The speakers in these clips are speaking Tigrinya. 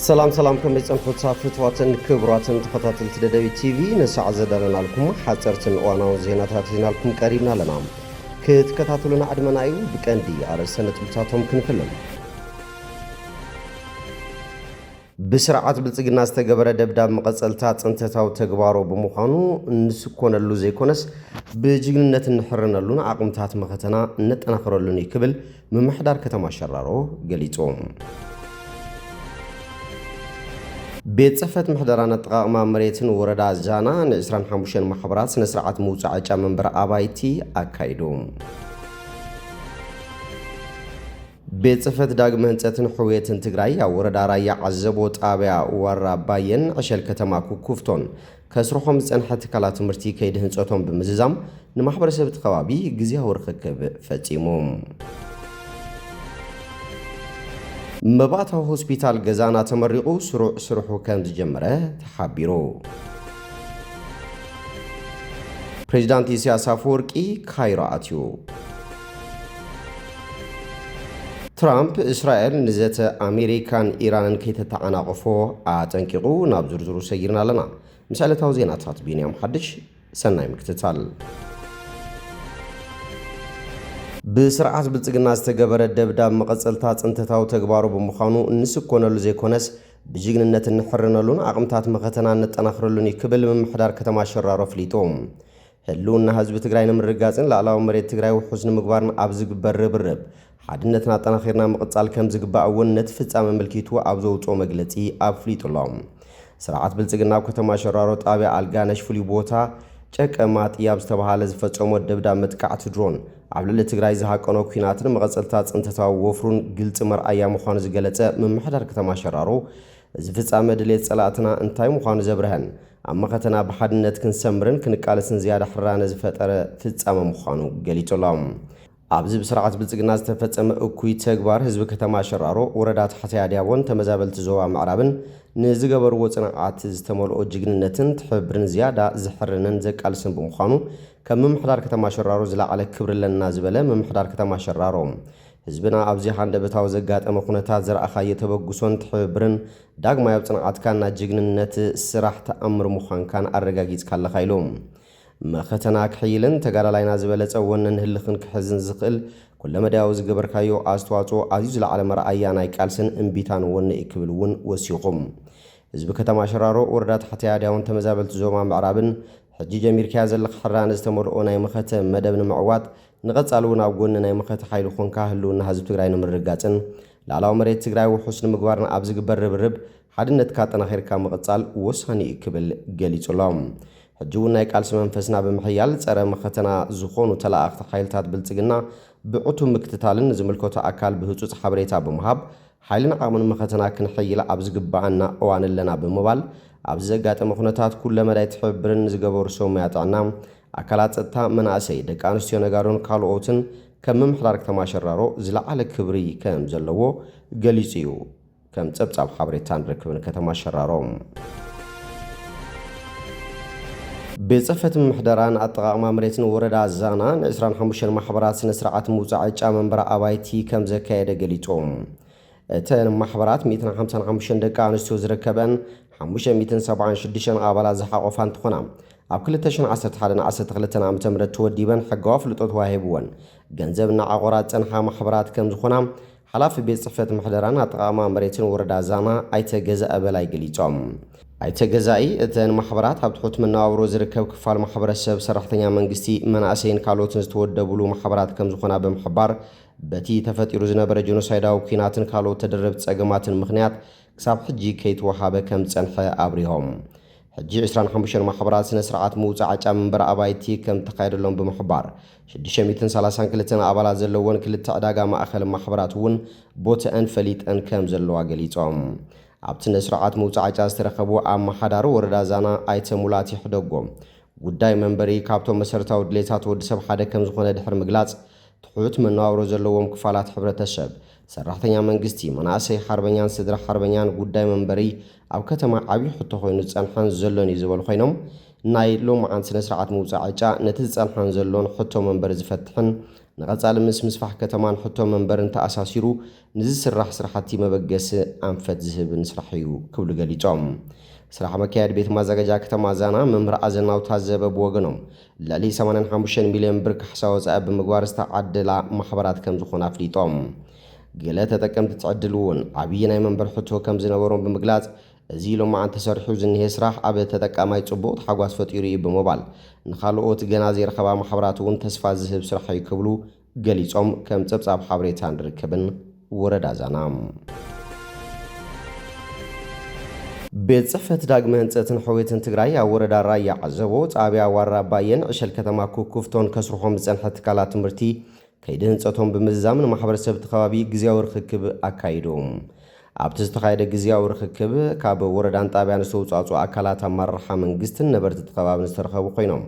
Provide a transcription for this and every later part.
ሰላም ሰላም፣ ከመይ ጸንሑት ፍትዋትን ክቡራትን ተኸታተልቲ ደደቢት ቲቪ? ንሳዕ ዘዳለናልኩም ሓጸርትን እዋናውን ዜናታት ሒዝናልኩም ቀሪብና ኣለና። ክትከታተሉና ዕድመና እዩ። ብቀንዲ ኣርእስተ ነጥብታቶም ክንፍልን። ብስርዓት ብልጽግና ዝተገበረ ደብዳብ መቐጸልታ ጽንተታዊ ተግባሩ ብምዃኑ፣ እንስኮነሉ ዘይኮነስ ብጅግንነት እንሕረነሉን ዓቕምታት መኸተና እነጠናኽረሉን እዩ ክብል ምምሕዳር ከተማ ሸራሮ ገሊጹ። ቤት ጽሕፈት ምሕደራን ኣጠቓቕማ መሬትን ወረዳ ዛና ን ዕስራን ሓሙሽተን ማሕበራት ስነ ስርዓት ምውጻእ ዕጫ መንበር ኣባይቲ ኣካይዱ። ቤት ጽሕፈት ዳግመ ህንጸትን ሕውየትን ትግራይ ኣብ ወረዳ ራያ ዓዘቦ ጣብያ ዋራ ባየን ዕሸል ከተማ ኩኩፍቶን ከስርሖም ዝጸንሐ ትካላት ትምህርቲ ከይዲ ህንጸቶም ብምዝዛም ንማሕበረሰብ እቲ ከባቢ ግዝያዊ ርኽክብ ፈጺሙ። መባእታዊ ሆስፒታል ገዛና ተመሪቑ ስሩዕ ስርሑ ከም ዝጀመረ ተሓቢሩ። ፕሬዚዳንት ኢሳያስ ኣፈወርቂ ካይሮ ኣትዩ። ትራምፕ እስራኤል ንዘተ ኣሜሪካን ኢራንን ከይተተዓናቕፎ ኣጠንቂቑ። ናብ ዝርዝሩ ሰጊርና ኣለና። ምስ ዕለታዊ ዜናታት ቢንያም ሓድሽ። ሰናይ ምክትታል። ብስርዓት ብልጽግና ዝተገበረ ደብዳብ መቐጸልታ ጽንተታዊ ተግባሩ ብምዃኑ እንስኮነሉ ዘይኮነስ ብጅግንነት እንሕርነሉን ዓቕምታት መኸተና እነጠናኽረሉን እዩ ክብል ምምሕዳር ከተማ ሸራሮ ኣፍሊጡ። ህልውና ህዝቢ ትግራይ ንምርግጋጽን ላዕላዊ መሬት ትግራይ ውሑስ ንምግባርን ኣብ ዝግበር ርብርብ ሓድነትና ኣጠናኺርና ምቕጻል ከም ዝግባእ እውን ነቲ ፍጻመ ኣመልኪቱ ኣብ ዘውጽኦ መግለጺ ኣፍሊጡ ኣሎ። ስርዓት ብልጽግና ኣብ ከተማ ሸራሮ ጣብያ ኣልጋነሽ ፍሉይ ቦታ ጨቀ ማጥያ ኣብ ዝተባሃለ ዝፈጸሞ ደብዳብ መጥቃዕቲ ድሮን ኣብ ልዕሊ ትግራይ ዝሃቀኖ ኲናትን መቐጸልታ ጽንተታዊ ወፍሩን ግልጺ መርኣያ ምዃኑ ዝገለጸ ምምሕዳር ከተማ ሸራሮ፣ እዚ ፍጻመ ድሌት ጸላእትና እንታይ ምዃኑ ዘብርሀን ኣብ መኸተና ብሓድነት ክንሰምርን ክንቃለስን ዝያዳ ሕራነ ዝፈጠረ ፍጻመ ምዃኑ ገሊጹ ኣሎ። ኣብዚ ብስርዓት ብልጽግና ዝተፈጸመ እኩይ ተግባር ህዝቢ ከተማ ሸራሮ፣ ወረዳ ታሕታይ ኣድያቦን ተመዛበልቲ ዞባ ምዕራብን ንዝገበርዎ ጽንዓት ዝተመልኦ ጅግንነትን ትሕብርን ዝያዳ ዘሕርንን ዘቃልስን ብምዃኑ፣ ከም ምምሕዳር ከተማ ሸራሮ ዝለዓለ ክብሪ ኣለና ዝበለ ምምሕዳር ከተማ ሸራሮ፣ ህዝብና ኣብዚ ሃንደበታዊ ዘጋጠመ ኩነታት ዘርኣኻዮ ተበግሶን ትሕብርን ዳግማይ ኣብ ጽንዓትካን ናይ ጅግንነት ስራሕ ተኣምር ምዃንካን ኣረጋጊጽካ ኣለኻ ኢሉ። መኸተና ክሕይልን ተጋዳላይና ዝበለጸ ወነን ህልኽን ክሕዝን ዝኽእል ኩለመዳያዊ ዝገበርካዮ ኣስተዋጽኦ ኣዝዩ ዝለዓለ መርኣያ ናይ ቃልስን እምቢታን ወነ እዩ ክብል እውን ወሲኹም። ህዝቢ ከተማ ሸራሮ፣ ወረዳ ታሕታይ ኣድያቦን ተመዛበልቲ ዞባ ምዕራብን ሕጂ ጀሚርካዮ ዘለኻ ሕራነ ዝተመልኦ ናይ መኸተ መደብ ንምዕዋት፣ ንቐጻሊ እውን ኣብ ጎኒ ናይ መኸተ ሓይሊ ኮንካ ህልውና ህዝቢ ትግራይ ንምርግጋጽን ላዕላዊ መሬት ትግራይ ውሑስ ንምግባርን ኣብ ዝግበር ርብርብ ሓድነትካ ኣጠናኺርካ ምቕጻል ወሳኒ እዩ ክብል ገሊጹ ኣሎ። ሕጂ እውን ናይ ቃልሲ መንፈስና ብምሕያል ጸረ መኸተና ዝኾኑ ተለኣኽቲ ሓይልታት ብልጽግና ብዕቱብ ምክትታልን ንዝምልከቶ ኣካል ብህጹጽ ሓበሬታ ብምሃብ ሓይልን ዓቕምን መኸተና ክንሕይል ኣብ ዝግብኣና እዋን ኣለና ብምባል፣ ኣብዚ ዘጋጠመ ኩነታት ኩለ መዳይ ትሕብብርን ንዝገበሩ ሰብ ሞያ ጥዕና፣ ኣካላት ጸጥታ፣ መናእሰይ፣ ደቂ ኣንስትዮ፣ ነጋዶን ካልኦትን ከም ምምሕዳር ከተማ ሸራሮ ዝለዓለ ክብሪ ከም ዘለዎ ገሊጹ እዩ። ከም ጸብጻብ ሓበሬታን ርክብን ከተማ ሸራሮ። ቤት ጽሕፈት ምምሕዳራን ኣጠቓቕማ መሬትን ወረዳ ዛና ን ዕስራን ሓሙሽተን ማሕበራት ስነ ስርዓት ምውጻእ ዕጫ መንበሪ ኣባይቲ ከም ዘካየደ ገሊጹ። እተን ማሕበራት ሚእትን ሓምሳን ሓሙሽተን ደቂ ኣንስትዮ ዝርከበን ሓሙሽተ ሚእትን ሰብዓን ሽዱሽተን ኣባላት ዝሓቖፋ እንትኾና፣ ኣብ ክልተ ሽሕን ዓሰርተ ሓደን ዓሰርተ ክልተን ዓመተ ምህረት ተወዲበን ሕጋዊ ኣፍልጦ ተዋሂብወን ገንዘብ እናዓቖራ ዝጸንሓ ማሕበራት ከም ዝኾና ሓላፊ ቤት ጽሕፈት ምሕደራን ኣጠቓቕማ መሬትን ወረዳ ዛና ኣይተ ገዛኢ በላይ ገሊጾም። ኣይተ ገዛኢ፣ እተን ማሕበራት ኣብ ትሑት መነባብሮ ዝርከብ ክፋል ማሕበረሰብ፣ ሰራሕተኛ መንግስቲ፣ መናእሰይን ካልኦትን ዝተወደብሉ ማሕበራት ከም ዝኾና ብምሕባር፣ በቲ ተፈጢሩ ዝነበረ ጀኖሳይዳዊ ኲናትን ካልኦት ተደረብቲ ጸገማትን ምኽንያት ክሳብ ሕጂ ከይተወሃበ ከም ዝጸንሐ ኣብሪሆም። ሕጂ ዕስራን ሓሙሽተን ማሕበራት ስነ ስርዓት ምውጻእ ዕጫ መንበሪ ኣባይቲ ከም እተኻየደሎም ብምሕባር፣ ሽዱሽተ ሚእትን ሰላሳን ክልተን ኣባላት ዘለወን ክልተ ዕዳጋ ማእኸል ማሕበራት እውን ቦትአን ፈሊጠን ከም ዘለዋ ገሊጾም። ኣብቲ ስነ ስርዓት ምውጻእ ዕጫ ዝተረኸቡ ኣመሓዳሪ ወረዳ ዛና ኣይተ ሙላት ይሕደጎም፣ ጉዳይ መንበሪ ካብቶም መሰረታዊ ድሌታት ወዲ ሰብ ሓደ ከም ዝኾነ ድሕሪ ምግላጽ፣ ትሑት መነባብሮ ዘለዎም ክፋላት ሕብረተሰብ፣ ሰራሕተኛ መንግስቲ፣ መናእሰይ ሓርበኛን ስድራ ሓርበኛን ጉዳይ መንበሪ ኣብ ከተማ ዓብዪ ሕቶ ኮይኑ ዝጸንሐን ዘሎን እዩ ዝበሉ ኮይኖም፣ ናይ ሎምዓንቲ ስነ ስርዓት ምውጻእ ዕጫ ነቲ ዝጸንሐን ዘሎን ሕቶ መንበሪ ዝፈትሕን ንቐጻሊ ምስ ምስፋሕ ከተማን ሕቶ መንበርን ተኣሳሲሩ ንዝስራሕ ስራሕቲ መበገሲ ኣንፈት ዝህብን ስራሕ እዩ ክብሉ ገሊጾም። ስራሕ መካየዲ ቤት ማዘጋጃ ከተማ ዛና መምህር ኣዘናው ታዘበ ብወገኖም፣ ልዕሊ ሰማንያን ሓሙሽተን ሚልዮን ብር ካሕሳ ወጻኢ ብምግባር ዝተዓደላ ማሕበራት ከም ዝኾና ኣፍሊጦም። ገለ ተጠቀምቲ እቲ ዕድል እውን ዓብዪ ናይ መንበር ሕቶ ከም ዝነበሮም ብምግላጽ፣ እዚ ሎማዓንቲ ተሰሪሑ ዝኒሄ ስራሕ ኣብ ተጠቃማይ ጽቡቕ ተሓጓስ ፈጢሩ እዩ ብምባል፣ ንኻልኦት ገና ዘይረኸባ ማሕበራት እውን ተስፋ ዝህብ ስራሕ እዩ ክብሉ ገሊጾም። ከም ጸብጻብ ሓበሬታን ርክብን ወረዳ ዛና። ቤት ጽሕፈት ዳግመ ህንጸትን ሕውየትን ትግራይ ኣብ ወረዳ ራያ ዓዘቦ ጣብያ ዋራ ባየን ዕሸል ከተማ ኩኩፍቶን ከስርሖም ዝጸንሐ ትካላት ትምህርቲ ከይዲ ህንጸቶም ብምዝዛም ንማሕበረሰብ እቲ ከባቢ ግዝያዊ ርክክብ ኣካይዱ። ኣብቲ ዝተኻየደ ግዝያዊ ርክክብ ካብ ወረዳን ጣብያን ዝተውጻእጹ ኣካላት ኣመራርሓ መንግስትን ነበርቲ እቲ ከባብን ዝተረኸቡ ኮይኖም፣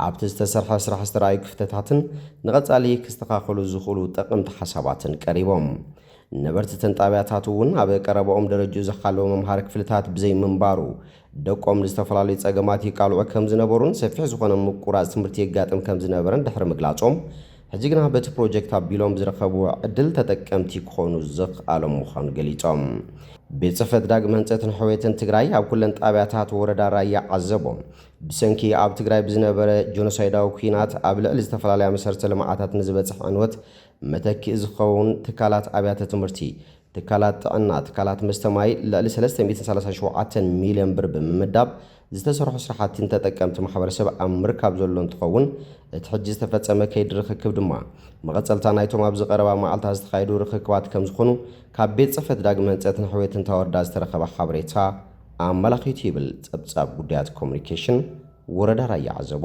ኣብቲ ዝተሰርሐ ስራሕ ዝተረኣዩ ክፍተታትን ንቐጻሊ ክስተኻኸሉ ዝኽእሉ ጠቐምቲ ሓሳባትን ቀሪቦም። ነበርቲ እተን ጣብያታት እውን ኣብ ቀረባኦም ደረጅኡ ዝሓለወ መምሃሪ ክፍልታት ብዘይምንባሩ ደቆም ንዝተፈላለዩ ጸገማት ይቃልዑ ከም ዝነበሩን ሰፊሕ ዝኾነ ምቁራጽ ትምህርቲ የጋጥም ከም ዝነበረን ድሕሪ ምግላጾም፣ ሕጂ ግና በቲ ፕሮጀክት ኣቢሎም ዝረኸብዎ ዕድል ተጠቀምቲ ክኾኑ ዘኽኣሎም ምዃኑ ገሊጾም። ቤት ጽሕፈት ዳግመ ህንጸትን ሕውየትን ትግራይ ኣብ ኩለን ጣብያታት ወረዳ ራያ ዓዘቦ ብሰንኪ ኣብ ትግራይ ብዝነበረ ጆኖሳይዳዊ ኲናት ኣብ ልዕሊ ዝተፈላለያ መሰረተ ልምዓታት ንዝበጽሕ ዕንወት መተኪኢ ዝኸውን ትካላት ኣብያተ ትምህርቲ፣ ትካላት ጥዕና፣ ትካላት መስተ ማይ ልዕሊ ሰለስተ ሚእትን ሰላሳን ሸውዓተን ሚልዮን ብር ብምምዳብ ዝተሰርሑ ስራሕቲ ንተጠቀምቲ ማሕበረሰብ ኣብ ምርካብ ዘሎ እንትኸውን፣ እቲ ሕጂ ዝተፈጸመ ከይዲ ርክክብ ድማ መቐጸልታ ናይቶም ኣብዚ ቀረባ መዓልታት ዝተኻየዱ ርክክባት ከም ዝኾኑ ካብ ቤት ጽሕፈት ዳግመ ህንጸትን ሕውየትን እታ ወረዳ ዝተረኸበ ሓበሬታ ኣመላኺቱ ይብል ጸብጻብ ጉዳያት ኮሙኒኬሽን ወረዳ ራያ ዓዘቦ።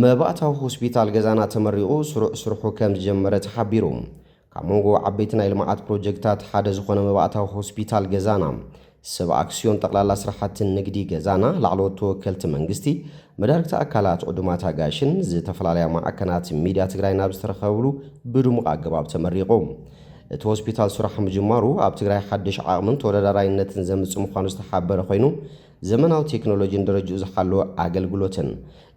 መባእታዊ ሆስፒታል ገዛና ተመሪቑ ስሩዕ ስርሑ ከም ዝጀመረ ተሓቢሩ። ካብ መንጎ ዓበይቲ ናይ ልምዓት ፕሮጀክታት ሓደ ዝኾነ መባእታዊ ሆስፒታል ገዛና ሰብ ኣክስዮን ጠቕላላ ስራሕቲ ንግዲ ገዛና ላዕለዎት ተወከልቲ መንግስቲ፣ መዳርግቲ ኣካላት፣ ዕዱማት ኣጋይሽን ዝተፈላለያ ማዕከናት ሚድያ ትግራይ ናብ ዝተረኸብሉ ብድሙቕ ኣገባብ ተመሪቑ። እቲ ሆስፒታል ስራሕ ምጅማሩ ኣብ ትግራይ ሓድሽ ዓቕምን ተወዳዳራይነትን ዘምጽእ ምዃኑ ዝተሓበረ ኮይኑ፣ ዘመናዊ ቴክኖሎጂን ደረጅኡ ዝሓለወ ኣገልግሎትን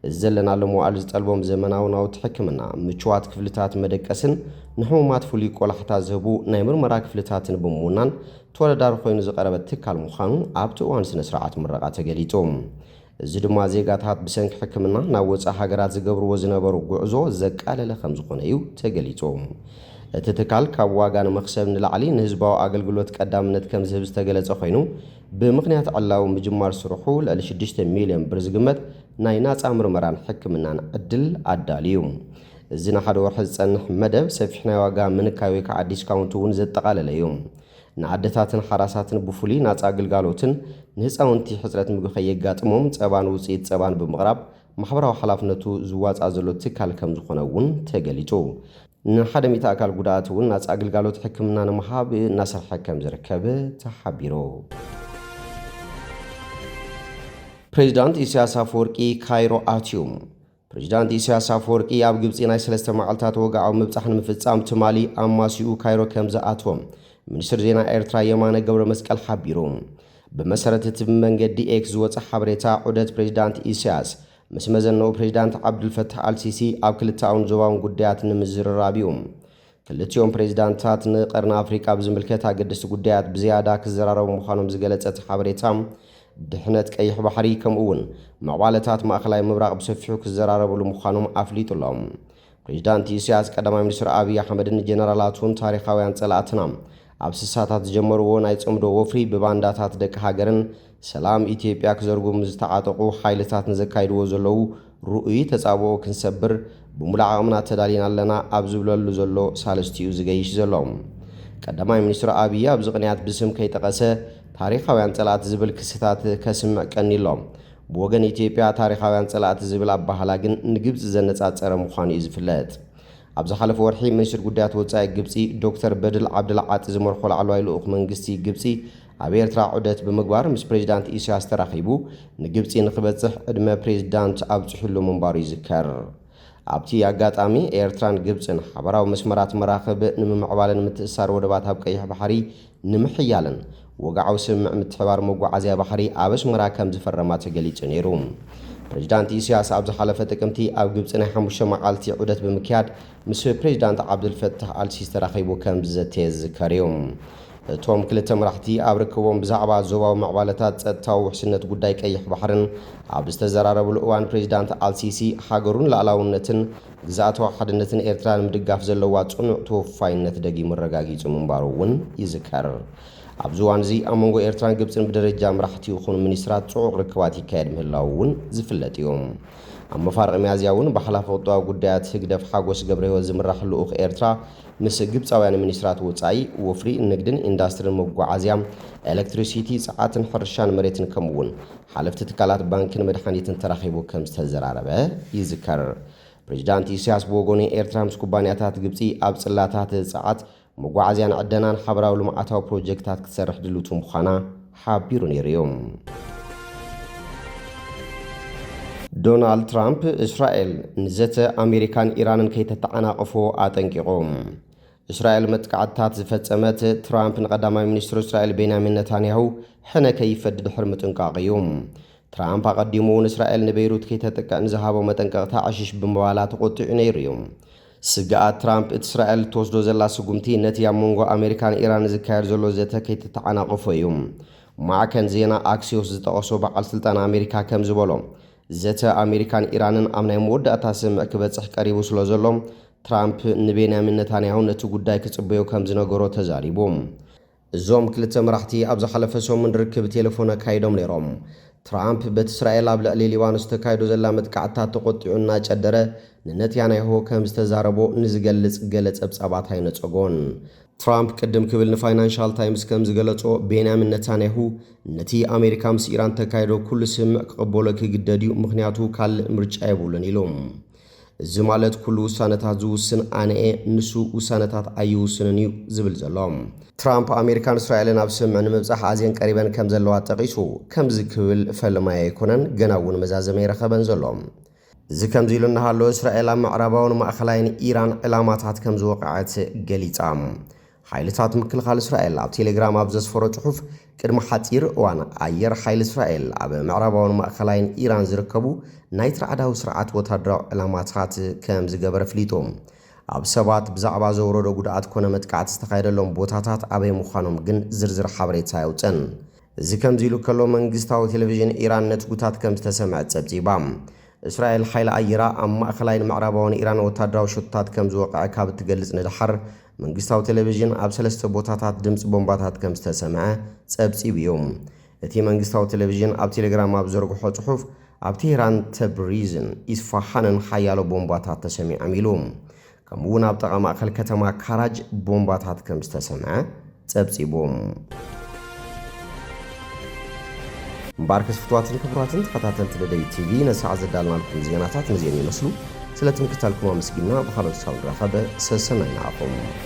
እዚ ዘለናሉ መዋዕል ዝጠልቦም ዘመናዊ ናውቲ ሕክምና፣ ምቹዋት ክፍልታት መደቀስን ንሕሙማት ፍሉይ ቆላሕታ ዝህቡ ናይ ምርመራ ክፍልታትን ብምውናን ተወዳዳሪ ኮይኑ ዝቐረበ ትካል ምዃኑ ኣብቲ እዋን ስነ ስርዓት ምረቓ ተገሊጹ። እዚ ድማ ዜጋታት ብሰንኪ ሕክምና ናብ ወጻኢ ሃገራት ዝገብርዎ ዝነበሩ ጉዕዞ ዘቃለለ ከም ዝኾነ እዩ ተገሊጹ። እቲ ትካል ካብ ዋጋ ንመኽሰብ ንላዕሊ ንህዝባዊ ኣገልግሎት ቀዳምነት ከም ዝህብ ዝተገለጸ ኮይኑ፣ ብምኽንያት ዕላዊ ምጅማር ስርሑ ልዕሊ ሽዱሽተ ሚልዮን ብር ዝግመት ናይ ናጻ ምርመራን ሕክምናን ዕድል ኣዳልዩ። እዚ ንሓደ ወርሒ ዝጸንሕ መደብ ሰፊሕ ናይ ዋጋ ምንካይ ወይ ከዓ ዲስካውንት እውን ዘጠቓለለ እዩ። ንኣደታትን ሓራሳትን ብፍሉይ ናጻ ግልጋሎትን ንህፃውንቲ ሕፅረት ምግቢ ከየጋጥሞም ጸባን ውፅኢት ጸባን ብምቕራብ ማሕበራዊ ሓላፍነቱ ዝዋፃእ ዘሎ ትካል ከም ዝኾነ እውን ተገሊጹ። ንሓደ ሚእቲ ኣካል ጉዳኣት እውን ናጻ ግልጋሎት ሕክምና ንምሃብ እናሰርሐ ከም ዝርከብ ተሓቢሩ። ፕሬዚዳንት ኢሳያስ ኣፈወርቂ ካይሮ ኣትዩ። ፕሬዚዳንት ኢሳያስ ኣፈወርቂ ኣብ ግብጺ ናይ ሰለስተ መዓልታት ወግዓዊ ምብጻሕ ንምፍጻም ትማሊ ኣማሲኡ ካይሮ ከም ዝኣትወ ሚኒስትር ዜና ኤርትራ የማነ ገብረ መስቀል ሓቢሩ። ብመሰረት እቲ ብመንገዲ ኤክስ ዝወጸ ሓበሬታ፣ ዑደት ፕሬዚዳንት ኢሳያስ ምስ መዘነኡ ፕሬዚዳንት ዓብዱልፈታሕ ኣልሲሲ ኣብ ክልተኣውን ዞባውን ጉዳያት ንምዝርራብ እዩ። ክልቲኦም ፕሬዚዳንታት ንቀርኒ ኣፍሪቃ ብዝምልከት ኣገደስቲ ጉዳያት ብዝያዳ ክዘራረቡ ምዃኖም ዝገለጸ እቲ ሓበሬታ፣ ድሕነት ቀይሕ ባሕሪ ከምኡ እውን ምዕባለታት ማእኸላይ ምብራቕ ብሰፊሑ ክዘራረብሉ ምዃኖም ኣፍሊጡ ኣሎ። ፕሬዚዳንት ኢሳያስ ቀዳማይ ሚኒስትር ኣብይ ኣሕመድን ጀነራላቱን ታሪኻውያን ጸላእትና ኣብ ስሳታት ዝጀመርዎ ናይ ጽምዶ ወፍሪ ብባንዳታት ደቂ ሃገርን ሰላም ኢትዮጵያ ክዘርጉ ምስ ዝተዓጠቑ ሓይልታት ንዘካይድዎ ዘለዉ ርኡይ ተጻብኦ ክንሰብር ብሙሉእ ዓቕምና ተዳሊና ኣለና ኣብ ዝብለሉ ዘሎ ሳልስቲ እዩ ዝገይሽ ዘሎ። ቀዳማይ ሚኒስትር ኣብይ ኣብዚ ቅንያት ብስም ከይጠቐሰ ታሪኻውያን ጸላእቲ ዝብል ክስታት ከስምዕ ቀንዩ ኣሎ። ብወገን ኢትዮጵያ ታሪኻውያን ጸላእቲ ዝብል ኣባህላ ግን ንግብጺ ዘነጻጸረ ምዃኑ እዩ ዝፍለጥ። ኣብ ዝሓለፈ ወርሒ ሚኒስትር ጉዳያት ወጻኢ ግብጺ ዶክተር በድል ዓብደልዓጢ ዝመርሖ ላዕለዋይ ልኡኽ መንግስቲ ግብጺ ኣብ ኤርትራ ዑደት ብምግባር ምስ ፕሬዚዳንት ኢሳያስ ተራኺቡ ንግብጺ ንክበጽሕ ዕድመ ፕሬዚዳንት ኣብጺሑሉ ምንባሩ ይዝከር። ኣብቲ ኣጋጣሚ ኤርትራን ግብጽን ሓበራዊ መስመራት መራኽብ ንምምዕባልን ምትእስሳር ወደባት ኣብ ቀይሕ ባሕሪ ንምሕያልን ወግዓዊ ስምምዕ ምትሕባር መጓዓዝያ ባሕሪ ኣብ ኣስመራ ከም ዝፈረማ ተገሊጹ ነይሩ። ፕሬዚዳንት ኢሳያስ ኣብ ዝሓለፈ ጥቅምቲ ኣብ ግብፂ ናይ ሓሙሽተ መዓልቲ ዑደት ብምክያድ ምስ ፕሬዚዳንት ዓብዱልፈታሕ ኣልሲሲ ተራኺቡ ከም ዝዘተየ ዝዝከር እዩ። እቶም ክልተ መራሕቲ ኣብ ርክቦም ብዛዕባ ዞባዊ ምዕባለታት፣ ጸጥታዊ ውሕስነት፣ ጉዳይ ቀይሕ ባሕርን ኣብ ዝተዘራረብሉ እዋን፣ ፕሬዚዳንት ኣልሲሲ ሃገሩን ሉዓላውነትን ግዝኣታዊ ሓድነትን ኤርትራ ንምድጋፍ ዘለዋ ጽኑዕ ተወፋይነት ደጊሙ ኣረጋጊጹ ምንባሩ እውን ይዝከር። ኣብዚ እዋን እዚ ኣብ መንጎ ኤርትራን ግብጽን ብደረጃ መራሕቲ ይኹኑ ሚኒስትራት ጽዑቕ ርክባት ይካየድ ምህላዉ እውን ዝፍለጥ እዩ። ኣብ መፋርቕ ሚያዝያ እውን ብሓላፊ ቁጠባዊ ጉዳያት ህግደፍ ሓጎስ ገብረህይወት ዝምራሕ ልኡኽ ኤርትራ ምስ ግብጻውያን ሚኒስትራት ወጻኢ፣ ወፍሪ፣ ንግድን ኢንዳስትሪን፣ መጓዓዝያ፣ ኤሌክትሪሲቲ፣ ጸዓትን ሕርሻን መሬትን ከምኡ እውን ሓለፍቲ ትካላት ባንክን መድሓኒትን ተራኺቡ ከም ዝተዘራረበ ይዝከር። ፕሬዚዳንት ኢሳያስ ብወገኑ፣ ኤርትራ ምስ ኩባንያታት ግብጺ ኣብ ጽላታት ጸዓት፣ መጓዓዝያን ዕደናን ሓበራዊ ልምዓታዊ ፕሮጀክታት ክትሰርሕ ድልውቲ ምዃና ሓቢሩ ነይሩ እዩ። ዶናልድ ትራምፕ እስራኤል ንዘተ ኣሜሪካን ኢራንን ከይተተዓናቕፎ ኣጠንቂቑ። እስራኤል መጥቃዕትታት ዝፈጸመት፣ ትራምፕ ንቀዳማይ ሚኒስትር እስራኤል ቤንያሚን ነታንያሁ ሕነ ከይፈዲ ድሕሪ ምጥንቃቕ እዩ። ትራምፕ ኣቐዲሙ እውን እስራኤል ንቤይሩት ከይተጥቅዕ ንዝሃቦ መጠንቀቕታ ዕሽሽ ብምባላ ተቖጢዑ ነይሩ እዩ። ስግኣት ትራምፕ፣ እቲ እስራኤል እትወስዶ ዘላ ስጉምቲ ነቲ ኣብ መንጎ ኣሜሪካን ኢራን ዝካየድ ዘሎ ዘተ ከይተተዓናቕፎ እዩ። ማዕከን ዜና ኣክሲዮስ ዝጠቐሶ በዓል ስልጣን ኣሜሪካ ከም ዝበሎ፣ ዘተ ኣሜሪካን ኢራንን ኣብ ናይ መወዳእታ ስምምዕ ክበጽሕ ቀሪቡ ስለ ዘሎ፣ ትራምፕ ንቤንያሚን ነታንያሁ ነቲ ጉዳይ ክጽበዮ ከም ዝነገሮ ተዛሪቡ። እዞም ክልተ መራሕቲ ኣብ ዝሓለፈ ሰሙን ርክብ ቴሌፎን ኣካይዶም ነይሮም። ትራምፕ በቲ እስራኤል ኣብ ልዕሊ ሊባኖስ ተካይዶ ዘላ መጥቃዕትታት ተቖጢዑ እናጨደረ ንነታንያሁ ከም ዝተዛረቦ ንዝገልጽ ገለ ጸብጻባት ኣይነጸጎን። ትራምፕ ቅድም ክብል ንፋይናንሻል ታይምስ ከም ዝገለጾ፣ ቤንያሚን ነታንያሁ ነቲ ኣሜሪካ ምስ ኢራን ተካይዶ ኩሉ ስምምዕ ክቕበሎ ክግደድ እዩ፣ ምኽንያቱ ካልእ ምርጫ የብሉን ኢሉ። እዚ ማለት ኩሉ ውሳነታት ዝውስን ኣነ እየ፣ ንሱ ውሳነታት ኣይውስንን እዩ ዝብል ዘሎ። ትራምፕ ኣሜሪካን እስራኤልን ኣብ ስምምዕ ንምብጻሕ ኣዝየን ቀሪበን ከም ዘለዋ ጠቒሱ፣ ከምዚ ክብል ፈለማይ ኣይኮነን፣ ገና እውን መዛዘሚ ኣይረኸበን ዘሎ። እዚ ከምዚ ኢሉ እናሃሎ፣ እስራኤል ኣብ ምዕራባውን ማእኸላይን ኢራን ዕላማታት ከም ዝወቕዐት ገሊጻ። ሓይልታት ምክልኻል እስራኤል ኣብ ቴሌግራም ኣብ ዘስፈሮ ጽሑፍ፣ ቅድሚ ሓጺር እዋን ኣየር ሓይሊ እስራኤል ኣብ ምዕራባውን ማእኸላይን ኢራን ዝርከቡ ናይቲ ራዕዳዊ ስርዓት ወታደራዊ ዕላማታት ከም ዝገበረ ኣፍሊጡ። ኣብ ሰባት ብዛዕባ ዘውረዶ ጉድኣት ኮነ መጥቃዕቲ ዝተኻየደሎም ቦታታት ኣበይ ምዃኖም ግን ዝርዝር ሓበሬታ ኣየውጽአን። እዚ ከምዚ ኢሉ ከሎ፣ መንግስታዊ ቴሌቪዥን ኢራን ነትጉታት ከም ዝተሰምዐ ጸብጺባ። እስራኤል ሓይሊ ኣየራ ኣብ ማእኸላይን ምዕራባውን ኢራን ወታደራዊ ሸቶታት ከም ዝወቕዐ ካብ እትገልጽ ንደሓር፣ መንግስታዊ ቴሌቪዥን ኣብ ሰለስተ ቦታታት ድምጺ ቦምባታት ከም ዝተሰምዐ ጸብጺቡ እዩ። እቲ መንግስታዊ ቴሌቪዥን ኣብ ቴሌግራም ኣብ ዘርግሖ ጽሑፍ፣ ኣብ ቴህራን፣ ተብሪዝን ኢስፋሃንን ሓያሎ ቦምባታት ተሰሚዖም ኢሉ። ከምኡ እውን ኣብ ጥቓ ማእኸል ከተማ ካራጅ ቦምባታት ከም ዝተሰምዐ ጸብጺቡ። እምበኣርከስ ፍቱዋትን ክቡራትን ተኸታተልቲ ደደቢት ቲቪ፣ ነዚ ሰዓት ዘዳለናልኩም ዜናታት ነዚኦም ይመስሉ። ስለ ትምክታልኩም ኣመስጊና፣ ብኻልኦት ክሳብ ንራኸብ ሰሰናይ ንዓኹም።